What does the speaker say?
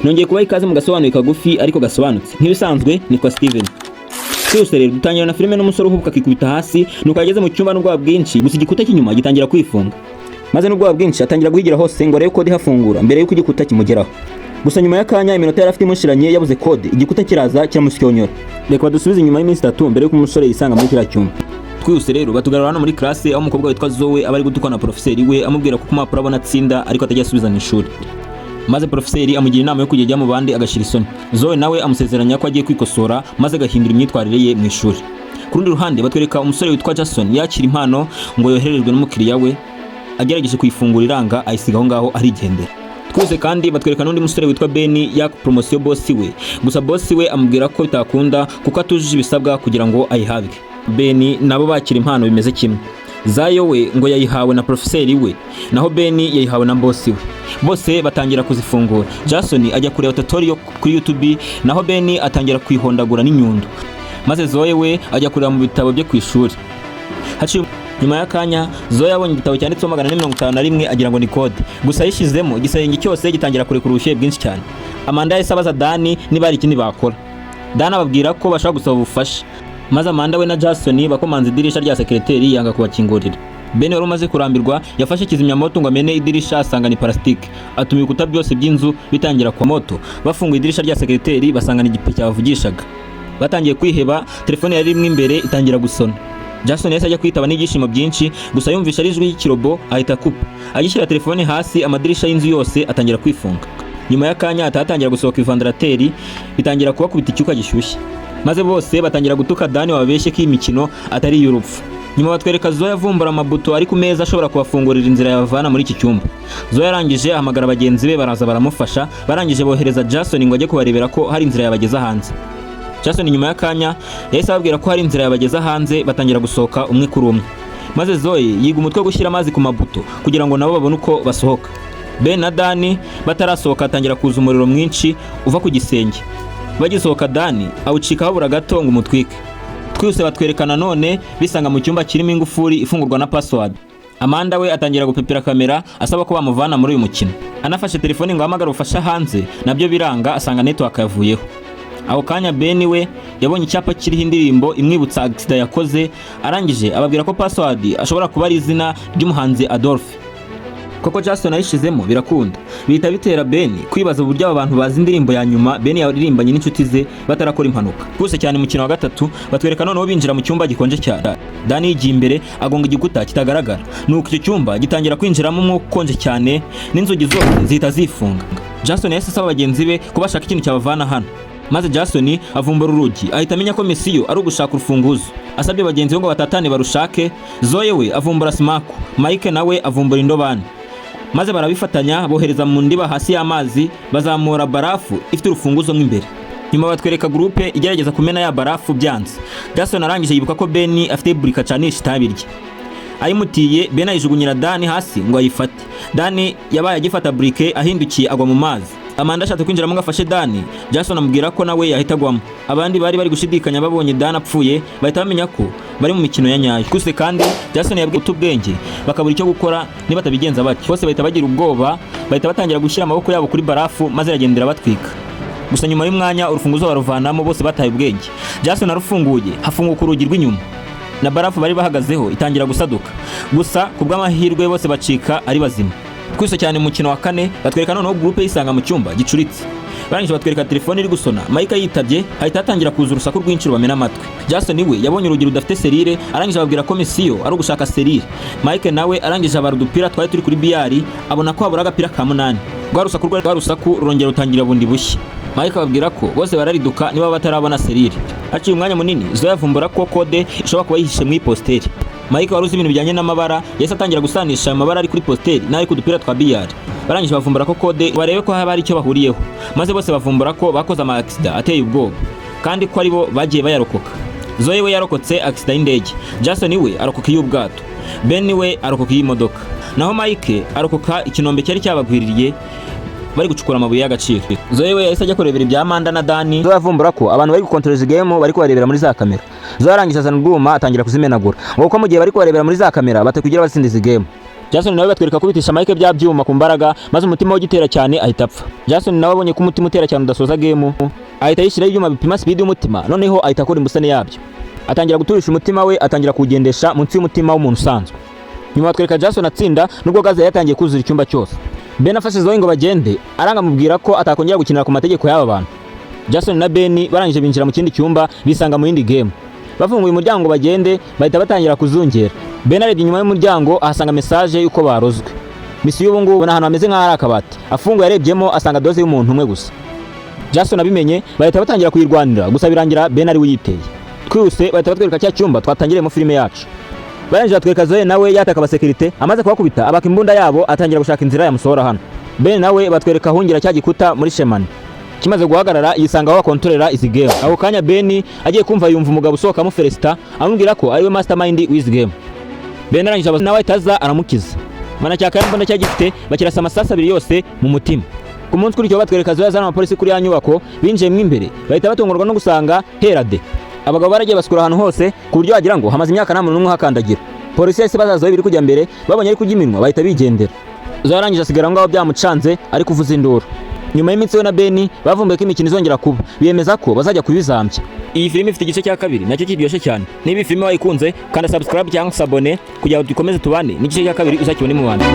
Nongeye kubaha ikaze mu gasobanuye kagufi ariko gasobanutse. Nk'ibisanzwe nitwa Steven. Twese rero dutangira na filime n'umusore uhubuka akikubita hasi, nuko yageze mu cyumba n'ubwoba bwinshi, gusa igikuta cy'inyuma gitangira kwifunga. Maze n'ubwoba bwinshi atangira guhigira hose ngo arebe kode ihafungura mbere y'uko igikuta kimugeraho. Gusa nyuma y'akanya iminota yari afite imushiranye yabuze kode, igikuta kiraza kiramusyonyora. Reka badusubize inyuma y'iminsi 3 mbere y'uko umusore yisanga muri kiriya cyumba. Twihuse rero batugarura hano muri classe, aho umukobwa witwa Zoe aba ari gutukwa na profeseri we, amubwira ko ku mpapuro abona atsinda ariko atajya asubiza mu ishuri. Maze profeseri amugira inama yo kujya ajya mu bandi agashira isoni. Zoe nawe amusezeranya ko agiye kwikosora maze agahindura imyitwarire ye mu ishuri. Ku rundi ruhande batwereka umusore witwa Jason yakira impano ngo yohererejwe n'umukiriya we, agerageje kuyifungura iranga, ayisiga aho ngaho arigendera. Twese kandi batwereka n'undi musore witwa Ben yaka promotion boss we, gusa boss we amubwira ko bitakunda kuko atujuje ibisabwa kugira ngo ayihabwe. Ben nabo bakira impano bimeze kimwe. Zayo we ngo yayihawe na profeseri we, naho Ben yayihawe na boss we. Bose batangira kuzifungura. Jason ajya kureba tutorial kuri YouTube, naho Ben atangira kwihondagura n'inyundo. Maze Zoe we ajya kureba mu bitabo bye ku ishuri. Haciye nyuma y'akanya Zoe yabonye igitabo cyanditseho 451, agira ngo ni kode. Gusa yishyizemo, igisenge cyose gitangira kurekura ubushyuhe bwinshi cyane. Amanda yahise abaza Dani niba hari ikindi bakora. Dani ababwira ko bashobora gusaba ubufasha. Maze Amanda we na Jason bakomanze idirisha rya sekereteri, yanga kubakingurira. Ben wari umaze kurambirwa yafashe kizimyamoto ngo amene idirisha, asanga ni parasitike, atuma ibikuta byose by'inzu bitangira kwa moto. Bafunguye idirisha rya sekereteri basanga ni igipe cyabavugishaga. Batangiye kwiheba, telefone yari irimo imbere itangira gusona. Jason yahise ajya kwitaba n'ibyishimo byinshi, gusa yumvisha ari ijwi ry'ikirobo ahita akupa. Agishyira telefone hasi, amadirisha y'inzu yose atangira kwifunga. Nyuma y'akanya hahita hatangira gusohoka ivandarateri, bitangira kubakubita icyuka gishyushye. Maze bose batangira gutuka Dani wababeshye ko iyi mikino atari iy'urupfu. Nyuma batwereka Zoe avumbura amabuto ari ku meza ashobora kubafungurira inzira yabavana muri iki cyumba. Zoe yarangije ahamagara bagenzi be, baraza baramufasha. Barangije bohereza Jason ngo ajye kubarebera ko hari inzira yabageza hanze. Jason nyuma y'akanya yahise ababwira ko hari inzira yabageza hanze, batangira gusohoka umwe kuri umwe. Maze Zoe yiga umutwe wo gushyira amazi ku mabuto kugira ngo nabo babone uko basohoka. Ben na Dani batarasohoka hatangira kuza umuriro mwinshi uva ku gisenge. Bagisohoka Dani awucika habura gato ngo umutwike. Twihuse batwereka nanone bisanga mu cyumba kirimo ingufuri ifungurwa na password. Amanda we atangira gupepera kamera asaba ko bamuvana muri uyu mukino. Anafashe telefone ngo ahamagare ubufasha hanze, nabyo biranga, asanga network yavuyeho. Ako kanya Ben we yabonye icyapa kiriho indirimbo imwibutsa accident yakoze, arangije ababwira ko password ashobora kuba ari izina ry'umuhanzi Adolphe. Koko Jason ayishizemo birakunda. Bihita bitera Ben kwibaza uburyo aba bantu bazi indirimbo ya nyuma Ben yaririmbanye n'inshuti ze batarakora impanuka. Twihuse cyane, umukino wa gatatu batwereka noneho binjira mu cyumba gikonje cyane. Dani yigiye imbere agonga igikuta kitagaragara. Nuko icyo cyumba gitangira kwinjiramo umwuka ukonje cyane n'inzugi zose zihita zifunga. Jason yahise asaba bagenzi be ko bashaka ikintu cyabavana hano. Maze Jason avumbura urugi, ahita amenya ko mission ari ugushaka urufunguzo. Asabye bagenzi be ngo batatane barushake. Zoe we avumbura simaku, Mike nawe avumbura indobani. Maze barabifatanya bohereza mu ndiba hasi y'amazi, bazamura barafu ifite urufunguzo mo imbere. Nyuma batwereka groupe igerageza kumena ya barafu, byanze. Jason arangije yibuka ko Ben afite briquet acanisha itabi rye. Ayimutiye, Ben ayijugunyira Dani hasi ngo ayifate. Dani yabaye agifata briquet, ahindukiye agwa mu mazi. Amanda ashatse kwinjiramo ngo afashe Dani, Jason amubwira ko nawe yahita agwamo. Abandi bari bari gushidikanya babonye Dani apfuye, bahita bamenya ko bari mu mikino ya nyayo. Kuse kandi Jason yabwiye ubwenge bakabura icyo gukora niba batabigenza batyo. Bose bahita bagira ubwoba, bahita batangira gushyira amaboko yabo kuri barafu, maze iragendera batwika. Gusa nyuma y'umwanya urufunguzo baruvanamo, bose bataye ubwenge. Jason arufunguye, hafunguka urugi rw'inyuma na barafu bari bahagazeho itangira gusaduka. Gusa ku bw'amahirwe bose bacika ari bazima. Twihuse cyane, mu mukino wa kane batwereka noneho groupe yisanga mu cyumba gicuritse. Barangije batwereka telefone iri gusona. Mike yitabye, hahita hatangira kuza urusaku rwinshi rubamena amatwi. Jason we yabonye urugi rudafite serire, arangije ababwira ko mission ari ugushaka serire. Mike nawe arangije abara udupira twari turi kuri billard, abona ko habura agapira ka munani. Rwa rusaku rurongera rutangira bundi bushya. Mike ababwira ko bose barariduka niba batarabona serire. Haciye umwanya munini Zoe avumbura ko kode ishobora kuba yihishe mu iposteri. Mike wari uzi ibintu bijyanye n'amabara yahise atangira gusanisha ayo mabara ari kuri posteri n'ari ku dupira twa billard. Barangije bavumbura ko kode, barebe ko haba hari icyo bahuriyeho, maze bose bavumbura ko bakoze ama accident ateye ubwoba kandi ko aribo bagiye bayarokoka. Zoe we yarokotse accident y'indege, Jason we arokoka iy'ubwato, Ben we arokoka iy'imodoka, naho Mike arokoka ikinombe cyari cyabagwiririye bari gucukura amabuye y'agaciro. Zoe we yahise ajya kurebera ibya Amanda na Dani. Zoe avumbura ko abantu bari gukontoreza game bari kubarebera muri za kamera. Zoe arangije azana urwuma atangira kuzimenagura, ngo kuko mu gihe bari kubarebera muri za kamera batakugira batsinda izi game. Jason nawe batwereka kubitisha Mike bya byuma ku mbaraga, maze umutima we ugitera cyane ahita apfa. Jason nawe abonye ko umutima utera cyane udasoza game, ahita yishyiraho ibyuma bipima speed y'umutima, noneho ahita akora imbusane yabyo, atangira guturisha umutima we, atangira kuwugendesha munsi y'umutima w'umuntu usanzwe. Nyuma batwereka Jason atsinda nubwo gaze yatangiye kuzura icyumba cyose. Ben afashe Zoe ngo bagende, aranga, amubwira ko atakongera gukinira ku mategeko y'aba bantu. Jason na Ben barangije binjira mu kindi cyumba, bisanga mu yindi game. Bafunguye umuryango ngo bagende, bahita batangira kuzungera. Ben arebye inyuma y'umuryango ahasanga message y'uko barozwe. Misiyo y'ubu ngubu ni ahantu hameze nk'aho ari akabati. Afunguye arebyemo asanga dose y'umuntu umwe gusa. Jason abimenye bahita batangira kuyirwanira, gusa birangira Ben ari we uyiteye. Twihuse bahita batwereka cya cyumba twatangiriyemo filime yacu. Barangije batwereka Zoe nawe yataka abasekirite, amaze kubakubita abaka imbunda yabo, atangira gushaka inzira yamusohora hano. Ben nawe batwereka ahungira cya gikuta muri shemani. Kimaze guhagarara yisanga aho bakontorera izi game. Ako kanya Ben agiye kumva yumva umugabo usohokamo Felista amubwira ko ariwe mastermind w'izi game. Ben arangije nawe ahita aza aramukiza. Banacyaka imbunda cyari gifite, bakirasa amasasu abiri yose mu mutima. Ku munsi ukurikiyeho batwereka Zoe azana abapolisi kuri ya nyubako, binjiyemo imbere bahita batungurwa no gusanga herade. Abagabo baragiye basukura ahantu hose ku buryo wagira ngo hamaze imyaka nta muntu n'umwe uhakandagira. Polisi yahise bazaza aho biri kujya mbere, babonye ari kurya iminwa bahita bigendera. Zoe arangije asigara aho ngaho byamucanze ari kuvuza induru. Nyuma y'iminsi we na Ben bavumbuye ko imikino izongera kuba, biyemeza ko bazajya kubizambya. Iyi filime ifite igice cya kabiri nacyo kiryoshye cyane. Niba iyi filime wayikunze, kanda subscribe cyangwa s'abonner kugira ngo dukomeze tubane, n'igice cya kabiri uzakibone mu bantu.